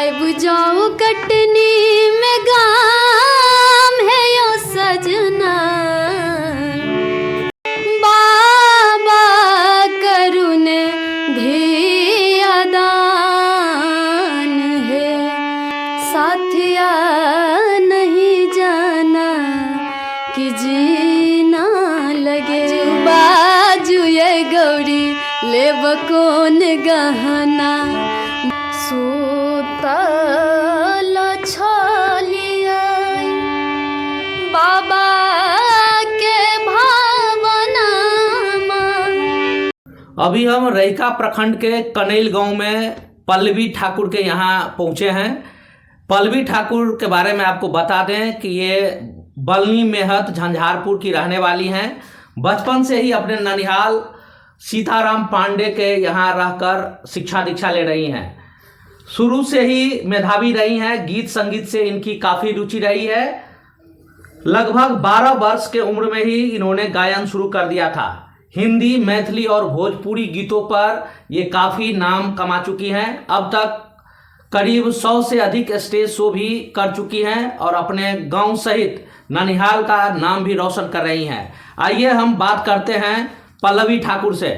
जायब जाऊ कटनी में गाम है यो सजना। बाबा करुण धिया दान है, साथिया नहीं जाना कि जीना लगे। बाजू ये गौरी लेब कोन गहना, सुतल छलियै बाबा के भावनामा। अभी हम रहिका प्रखंड के कनैल गांव में पल्लवी ठाकुर के यहाँ पहुँचे हैं। पल्लवी ठाकुर के बारे में आपको बता दें कि ये बलनी मेहत झंझारपुर की रहने वाली हैं। बचपन से ही अपने ननिहाल सीताराम पांडे के यहाँ रहकर शिक्षा दीक्षा ले रही हैं। शुरू से ही मेधावी रही हैं, गीत संगीत से इनकी काफ़ी रुचि रही है। लगभग 12 वर्ष के उम्र में ही इन्होंने गायन शुरू कर दिया था। हिंदी, मैथिली और भोजपुरी गीतों पर ये काफ़ी नाम कमा चुकी हैं। अब तक करीब 100 से अधिक स्टेज शो भी कर चुकी हैं और अपने गांव सहित ननिहाल का नाम भी रोशन कर रही हैं। आइए हम बात करते हैं पल्लवी ठाकुर से।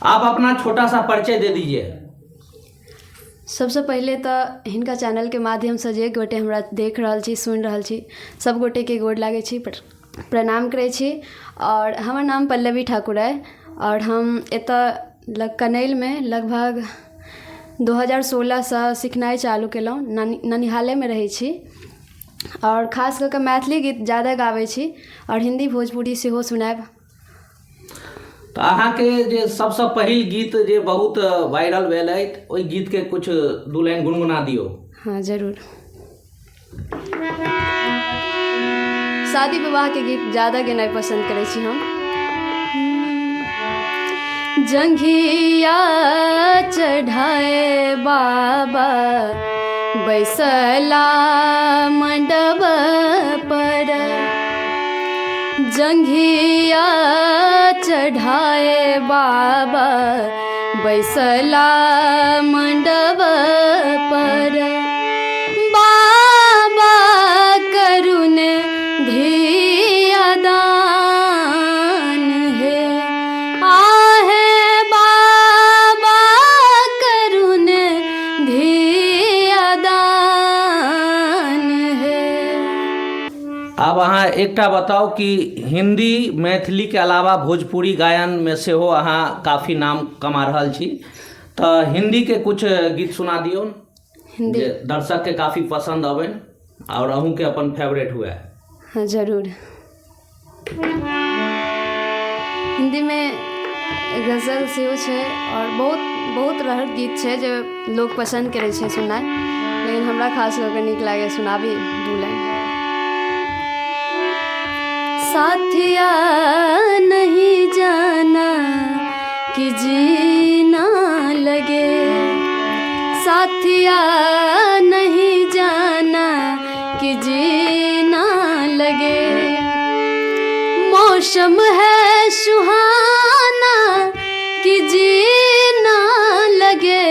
आप अपना छोटा सा परिचय दे दीजिए। सबसँ पहिले तऽ हिनका चैनलके माध्यमसँ जे गोटे हमरा देख रहल छी, सुनि रहल छी, सब गोटेके गोर लागै छी, प्रणाम करै छी। आओर हमर नाम पल्लवी ठाकुर अइ आओर हम एतऽ कनैलमे लगभग 2016सँ सिखनाइ चालू केलहुँ। ननिहालेमे रहै छी आओर खास कऽ कऽ मैथिली गीत ज्यादा गाबै छी आओर हिन्दी भोजपुरी सेहो सुनायब। तऽ अहाँके जे सबसँ पहिल गीत जे बहुत वायरल भेल अछि, ओहि गीतके किछु दू लाइन गुनगुना दियौ। हँ, जरूर। शादी विवाहके गीत ज्यादा गेनाइ पसन्द करै छी हम। जंघिया चढ़ाए बाबा बैसला मंडप पर, जंघिया चढ़ाए बाबा बैसला मंडप पर, बाबा करुण धिया दान हे, आहे बाबा करुण धिया दान हे। आब अहाँ एकटा बताउ कि हिंदी मैथिलीके अलावा भोजपुरी गायनमे सेहो अहाँ काफी नाम कमा रहल छी, तऽ हिन्दीके किछु गीत सुना दियौ। हिन्दी जे दर्शकके काफी पसन्द अबनि आओर अहूँके अपन फेवरेट हुए। हाँ, जरूर। हिन्दीमे गजल सेहो छै आओर बहुत बहुत रहक गीत छै जे लोक पसन्द करै छै सुननाइ, लेकिन हमरा खास कऽ कऽ नीक लागैए। सुनाबी दू लाइन। साथिया नहीं जाना कि जीना लगे, साथिया नहीं जाना कि जीना लगे, मौसम है सुहाना कि जीना लगे,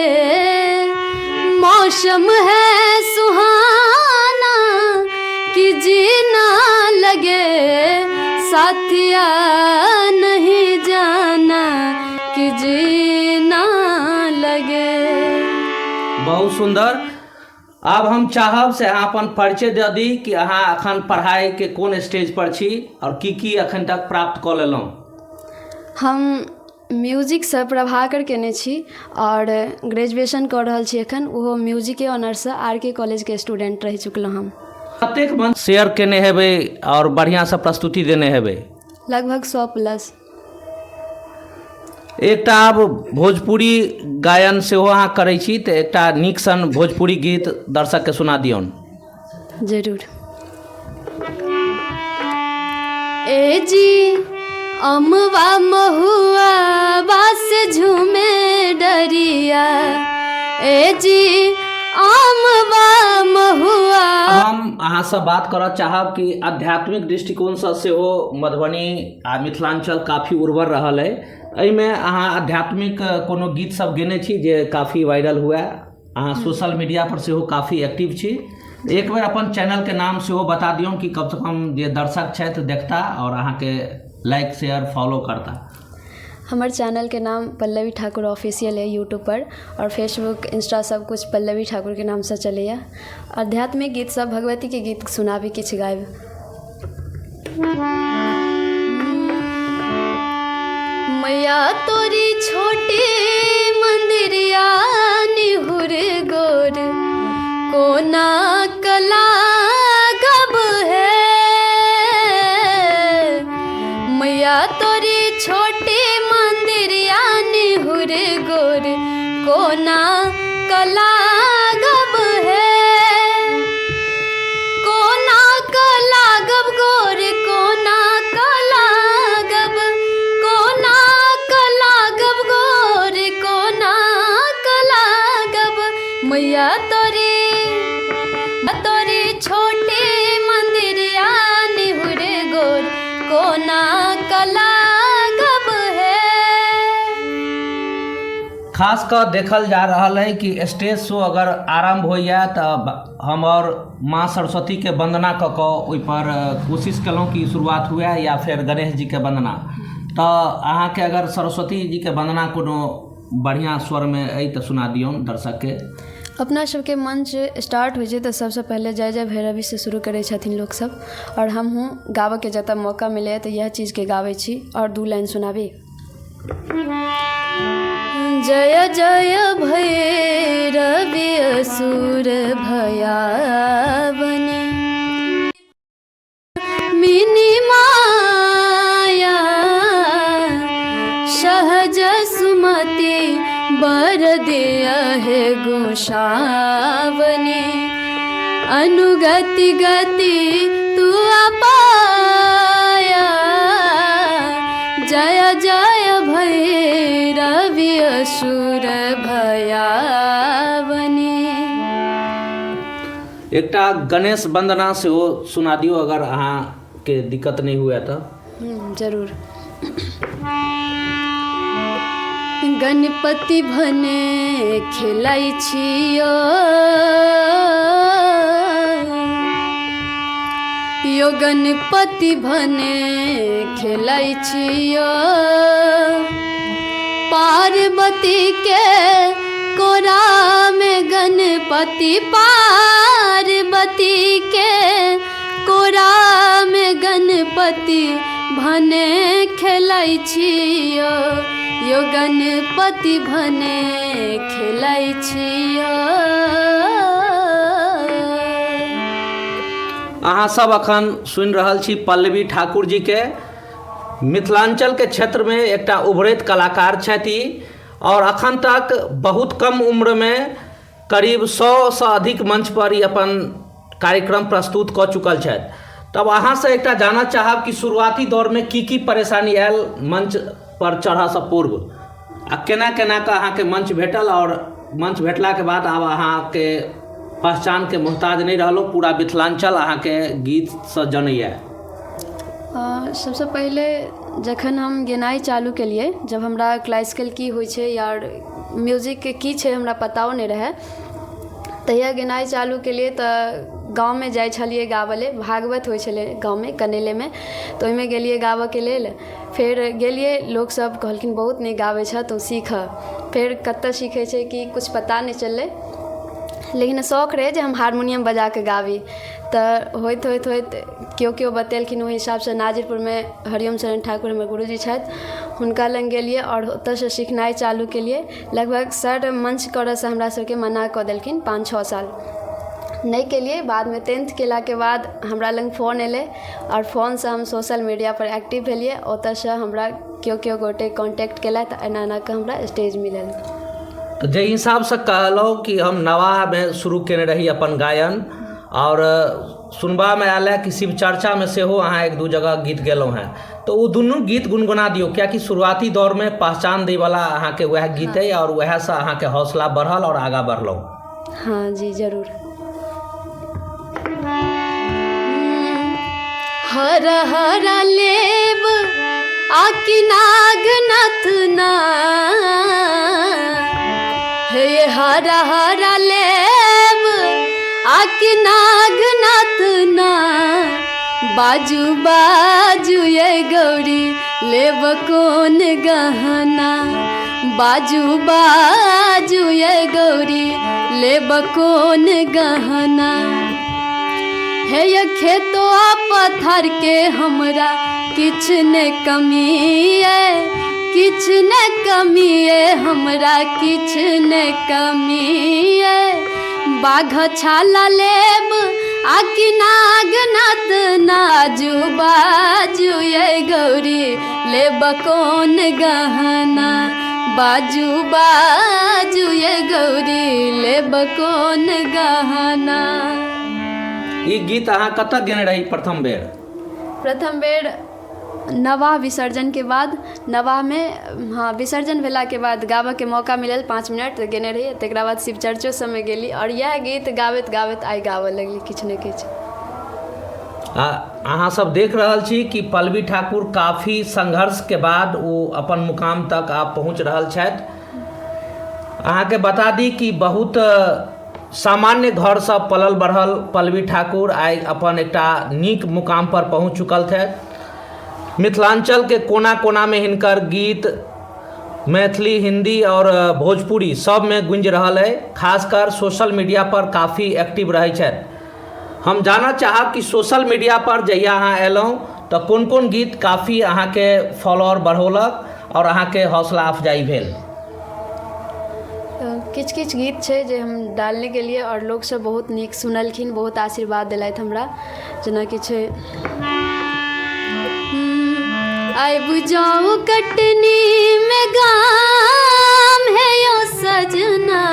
मौसम है सुहाना कि जीना लगे, साथिया नहीं जाना कि जीना लगे। बहुत सुन्दर। आब हम चाहब से अहाँ अपन परिचय दऽ दी कि अहाँ अखन पढ़ाइके कोन स्टेज पर छी आओर की की अखन तक प्राप्त कऽ लेलहुँ। हम म्यूजिकसँ प्रभाकर कयने छी आओर ग्रेजुएशन कऽ रहल छी एखन, ओहो म्यूजिके ऑनर्ससँ। आर के कॉलेजके स्टूडेंट रहि चुकलहुँ हम। कतेक मंच शेयर केने हेबै आओर बढ़िआँसँ प्रस्तुति देने हेबै? लगभग 100 प्लस। एकटा आब भोजपुरी गायन सेहो अहाँ करै छी, तऽ एकटा नीक सन भोजपुरी गीत दर्शकके सुना दियौन। जरूर। ए जी अमवा महुआ बास झूमे डरिया, ए जी अमवा महुआ। हम अहाँसँ बात करऽ चाहब कि आध्यात्मिक दृष्टिकोणसँ सेहो मधुबनी आ मिथिलाञ्चल काफी उर्वर रहल अइ। एहिमे अहाँ आध्यात्मिक कोनो गीत सब गेने छी जे काफी वायरल हुए? अहाँ सोशल मीडिया पर सेहो काफी एक्टिव छी। एक बेर अपन चैनलके नाम सेहो बता दियौ कि कमसँ कम जे दर्शक छथि देखता आओर अहाँके लाइक शेयर फॉलो करता। हमर चैनलके नाम पल्लवी ठाकुर ऑफिशियल अइ यूट्यूबपर, आओर फेसबुक इंस्टा सबकिछु पल्लवी ठाकुरके नामसँ चलैए। आध्यात्मिक गीतसभ, भगवतीके गीत सुनाबी, किछु गाबि। मैया तोरी छोटे मंदिरिया निहुर गोर कोना कला गब है, मैया तोरी छोटे मंदिरिया निहुर गोर कोना कला गब है, कोना कला गब गोर कोना कला गब, कोना कला गब गोर कोना कला गब, मैया तोरी तोरी छोटे मंदिरिया निहुर गोर कोना कला गब है। खास कऽ देखल जा रहल है कि स्टेज शो अगर आरम्भ होइए तऽ हम आओर माँ सरस्वतीके वन्दना कऽ कऽ ओहिपर कोशिश केलहुँ कि शुरुआत हुए या फेर गणेश जीके वन्दना। तऽ अहाँके अगर सरस्वती जीके वन्दना कोनो बढ़िआँ स्वरमे अइ तऽ सुना दियौन दर्शकके। अपना सबके मंच स्टार्ट होइ छै तऽ सबसँ पहिले जय जय भैरवीसँ शुरू करै छथिन लोकसब, आओर हमहूँ गाबऽके जतऽ मौका मिलैए तऽ इएह चीजके गाबै छी। आओर दू लाइन सुनाबी। जय जय भैरवी असुर भयावनी मिनी माया, सहज सुमति बर दिया है गोसावनी, अनुगति गति तू अपाया, जय जय भैरवी असुर भयावनी। एकटा गणेश वन्दना सेहो सुना दियौ अगर अहाँके दिक्कत नहि हुए तऽ। जरूर। गणपति भने खेलै छियो यो, गणपति भने खेलै छियो, पार्वती के कोरा में गणपति, पार्वती के कोरा में गणपति भने खेलै छियो यो, गणपति भने खेलै छियो। अहाँ सब अखन सुनि रहल छी पल्लवी ठाकुर जी के। मिथिलांचल के क्षेत्रमे एकटा उभरैत कलाकार छथि और अखन तक बहुत कम उम्रमे करीब 100 सँ अधिक मंच पर ई अपन कार्यक्रम प्रस्तुत कऽ चुकल छथि। तब अहाँसँ एकटा जानऽ चाहब कि शुरुआती दौरमे की की परेशानी आयल मंच पर चढ़ऽसँ पूर्व, आ केना केना कऽ अहाँके मंच भेटल, और मंच भेटलाके बाद आब अहाँके पहचानके मोहताज नहि रहलहुँ, पूरा मिथिलांचल अहाँके गीतसँ जनैए। सबसँ पहिले जखन हम गेनाइ चालू केलियै, जब हमरा क्लासिकल की होइ छै या म्यूजिकके की छै हमरा पताओ नहि रहै, तहिया गेनाइ चालू केलियै तऽ गाँवमे जाइ छलियै गाबऽ लेल। भागवत होइ छलै गाँवमे कनैलेमे, तऽ ओहिमे गेलियै गाबऽके लेल। फेर गेलियै, लोकसब कहलखिन बहुत नीक गाबै छह तू, सीखऽ। फेर कतऽ सीखै छै कि किछु पता नहि चललै, लेकिन शौक रहै जे हम हारमोनियम बजाकऽ गाबी। तऽ होइत होइत होइत केओ केओ बतेलखिन, ओहि हिसाबसँ नाजिरपुरमे हरिओम शरण ठाकुर हमर गुरुजी छथि, हुनका लग गेलियै आओर ओतऽसँ सिखनाइ चालू केलियै। लगभग सर मंच करऽसँ हमरा सबके मना कऽ देलखिन, 5-6 साल नहि केलियै। बादमे टेंथ केलाके बाद हमरा लग फोन एलै आओर फोनसँ हम सोशल मीडियापर एक्टिव भेलियै। ओतऽसँ हमरा केओ केओ गोटे कॉन्टैक्ट केलथि, एना एना कऽ हमरा स्टेज मिलल। तऽ जाहि हिसाबसँ कहलहुँ कि हम नवाहमे शुरू केने रही अपन गायन, आओर सुनबामे आयल है कि शिव चर्चामे सेहो अहाँ 1-2 जगह गीत गेलहुँ हेँ, तऽ ओ दुनू गीत गुनगुना दियौ, कियाकि शुरुआती दौरमे पहचान दैवला अहाँके वएह गीत अइ आओर वएहसँ अहाँके हौसला बढ़ल आओर आगाँ बढ़लहुँ। हाँ जी जरूर। हर हर लेब आकि नाग नथना हे, हर हरा हरा लेब आकि नागनाथ ना, बाजू बाजू ये गौरी लेब कोन गहना, बाजू बाजू ये गौरी लेब कोन गहना। हे ये खेतो पत्थर के हमरा किछु ने कमी ये, किछु ने कमी ये हमरा किछु ने कमी ये, बाघ छाला लेब आकि नागनाथ नाजू बाजू ये गौरी लेब कोन गहना, बाजू बाजू ये गौरी लेब कोन गहना। ई गीत अहाँ कतऽ गेने रही प्रथम बेर? प्रथम बेर नवाह विसर्जन के बाद, नवाह में हाँ विसर्जन भेला के बाद गाबऽ के मौका मिलल 5 मिनट तऽ गेने रहियै। तकरा बाद शिव चर्चो सबमे गेली आओर इएह गीत गाबैत गाबैत आइ गाबऽ लगली किछु ने किछु। आ अहाँ सब देख रहल छी कि पल्लवी ठाकुर काफी संघर्ष के बाद ओ अपन मुकाम तक आब पहुँच रहल छथि। अहाँके बता दी कि बहुत सामान्य घरसँ पलल बढ़ल पल्लवी ठाकुर आइ अपन एकटा नीक मुकाम पर पहुँच चुकल छथि। मिथिलाञ्चलके कोना कोनामे हिनकर गीत मैथिली, हिंदी आओर भोजपुरी सबमे गूँजि रहल अइ। खासकर सोशल मीडिया पर काफी एक्टिव रहै छथि। हम जानऽ चाहब कि सोशल मीडिया पर जहिया अहाँ अयलहुँ तऽ कोन कोन गीत काफी अहाँके फॉलोअर बढ़ौलक आओर अहाँके हौसला अफजाई भेल? किछु किछु गीत छै जे हम डालने गेलियै आओर लोकसभ बहुत नीक सुनलखिन, बहुत आशीर्वाद देलथि हमरा। जेनाकि छै आइ बुझाउ कटनी में गाम हे यो सजना,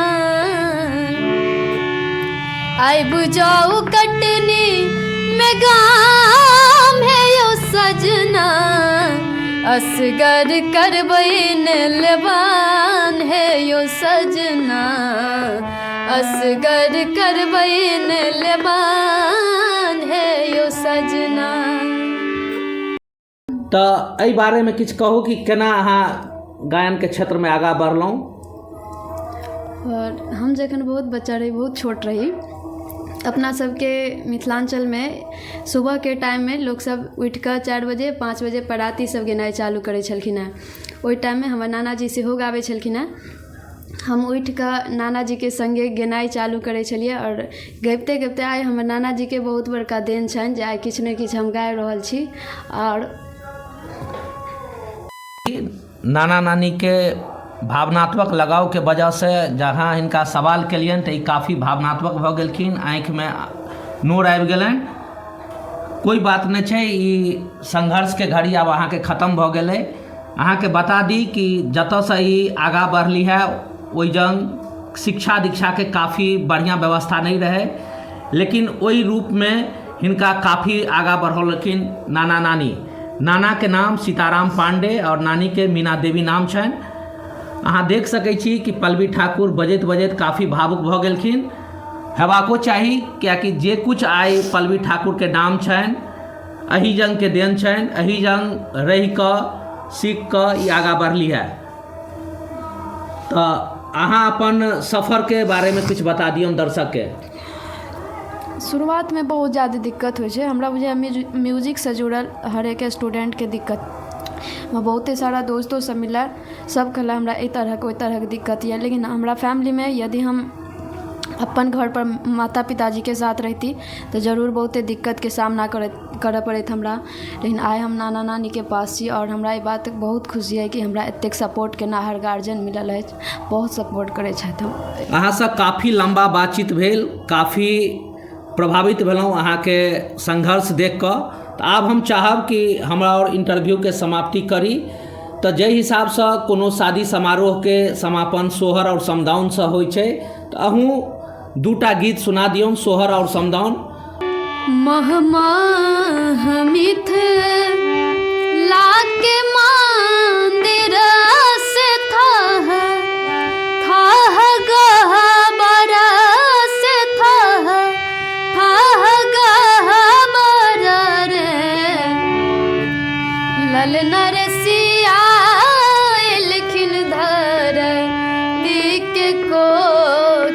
आइ बुझाउ कटनी में गाम हे यो सजना, असगर करबै ने लेबान हे यो सजना, असगर करबै ने लेबान हे यो सजना। तऽ एहि बारेमे किछु कहू कि केना अहाँ गायनके क्षेत्रमे आगाँ बढ़लहुँ? आओर हम जखन बहुत बच्चा रही, बहुत छोट रही, अपना सबके मिथिलाञ्चलमे सुबहके टाइममे लोकसब उठिकऽ 4 बजे 5 बजे पराती सब गेनाइ चालू करै छलखिन हेँ। ओहि टाइममे हमर नानाजी सेहो गाबै छलखिन हेँ। हम उठिकऽ नानाजीके सङ्गे गेनाइ चालू करै छलियै आओर गाबिते गाबिते आइ हमर नानाजीके बहुत बड़का देन छनि जे आइ किछु ने किछु हम गाबि रहल छी। आओर नाना नानीके भावनात्मक लगावके वजहसँ जहाँ हिनका सवाल केलियनि तऽ ई काफी भावनात्मक भऽ गेलखिन, आँखिमे नोर आबि गेलनि। कोइ बात नहि छै, ई संघर्षके घड़ी आब अहाँके खतम भऽ गेलै। अहाँके बता दी कि जतऽसँ ई आगाँ बढ़ली है ओहि जंग शिक्षा दीक्षाके काफी बढ़िआँ व्यवस्था नहि रहै, लेकिन ओहि रूपमे हिनका काफी आगाँ बढ़ौलखिन नाना नानी। नानाके नाम सीताराम पांडे और नानीके मीना देवी नाम छनि। अहाँ देख सकै छी कि पल्लवी ठाकुर बजैत बजैत काफी भावुक भऽ गेलखिन। हेबाको चाही, कियाकि जे कुछ आइ पल्लवी ठाकुरके नाम छनि एहि जंगके देन छनि, एहि जंग रहि कऽ सीख कऽ ई आगाँ बढ़ली है। तऽ अहाँ अपन सफरके बारेमे किछु बता दियौ दर्शकके। शुरुआतमे बहुत ज्यादा दिक्कत होइ छै हमरा बुझाइए। म्यूजिकसँ जुड़ल हरेक स्टूडेंटके दिक्कत बहुते सारा दोस्तो सब मिलल, सब कहलक हमरा एहि तरहक ओहि तरहक दिक्कत यऽ, लेकिन हमरा फैमिलीमे यदि हम अपन घरपर माता पिताजीके साथ रहिती तऽ जरूर बहुते दिक्कतके सामना करऽ पड़ैत हमरा। लेकिन आइ हम नाना नानीके पास छी आओर हमरा एहि बातके बहुत खुशी अइ कि हमरा एतेक सपोर्ट केनिहार गार्जियन मिलल अछि, बहुत सपोर्ट करै छथि हम। अहाँसँ काफी लम्बा बातचीत भेल, काफी प्रभावित भेलहुँ अहाँके संघर्ष देख कऽ। तऽ आब हम चाहब कि हमरा आओर इंटरव्यूके समाप्ति करी। तऽ जाहि हिसाबसँ कोनो शादी समारोहके समापन सोहर आओर समदाउनसँ होइ छै, तऽ अहूँ 2टा गीत सुना दियौ, सोहर आओर समदाउन। महमाह मिथिला के मंदिर से थाह थाह गहबर से थाह थाह गहबर रे, लल नरसिया एलखिन धरती के कोर।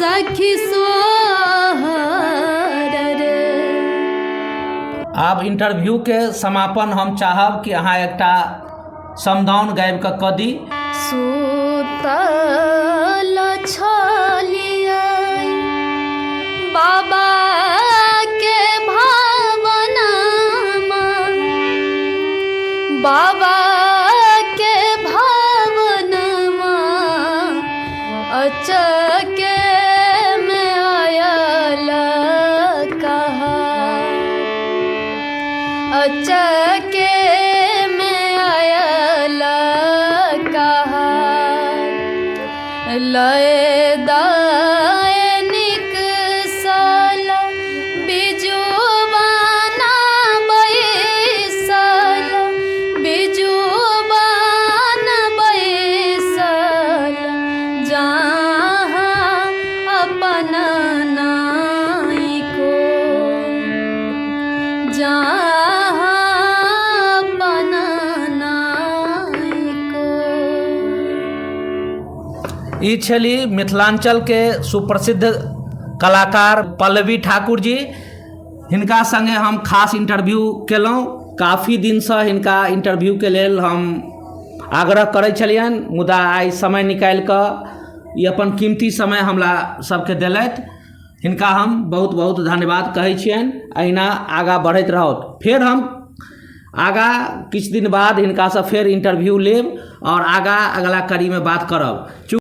सखी सोहर रे। आब इंटरव्यू के समापन हम चाहब कि अहाँ एकटा समदाउन गाबि कऽ कऽ दी। सुतल छलियै बाबा के भावनामा, बाबा के भावनामा अचके में आयल कहा, अचके में आयल कहा, लय दैनिक सल बिजुबाना बैसल, बिजुबाना बैसल, जहाँ अपन नाई को, जहाँ अपन नाई को। ई छली मिथिलांचल के सुप्रसिद्ध कलाकार पल्लवी ठाकुर जी। हिनका संगे हम खास इंटरव्यू केलहुँ। काफ़ी दिनसँ हिनका इंटरव्यूके लेल हम आग्रह करै छलियनि, मुदा आइ समय निकालि कऽ ई अपन कीमती समय हमरा सबके देलथि। हिनका हम बहुत बहुत धन्यवाद कहै छियनि। अहिना आगाँ बढ़ैत रहत। फेर हम आगाँ किछु दिन बाद हिनकासँ फेर इंटरव्यू लेब आओर आगाँ अगला कड़ीमे बात करब।